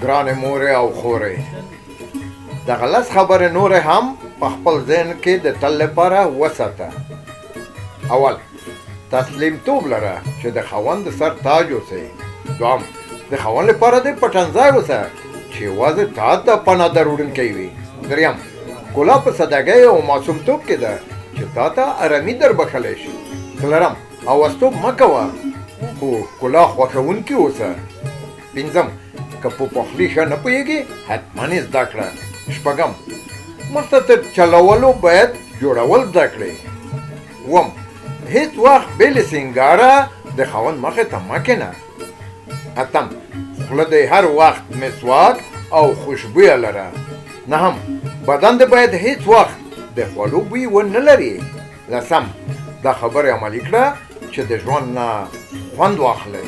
ګرانې مورې او خورې، دغه لس خبرې نورې هم په خپل ذهن کې د تل لپاره وساته. اول، تسلیم توب لره چې د خاوند د سر تاج اوسې. دوهم، د خاوند لپاره دې پټنځای اوسه چې یوازې تا ته پناه دروړونکی وي. دریم، ښکلا په سادهګۍ او معصومتوب کې ده چې تا ته ارامي در بښلی شي. څلورم، هوستوب مه کوه خو ښکلا خوښوونکي اوسه. پنځم، که په پخلي ښه نه پوهېږې حتما یې زده کړه. شپږم، مخته تر چلولو باید جوړول زده کړې. اووم، هیڅ وخت بې له سینګاره د خاوند مخې ته مه کښېنه. اتم، خوله دې هر وخت مسواک او خوشبویه لره. نهم، بدن دې باید هیڅ وخت د خولو بوی ونه لري. لسم، دا خبرې عملي کړه چې د ژوند نه خوند واخلې.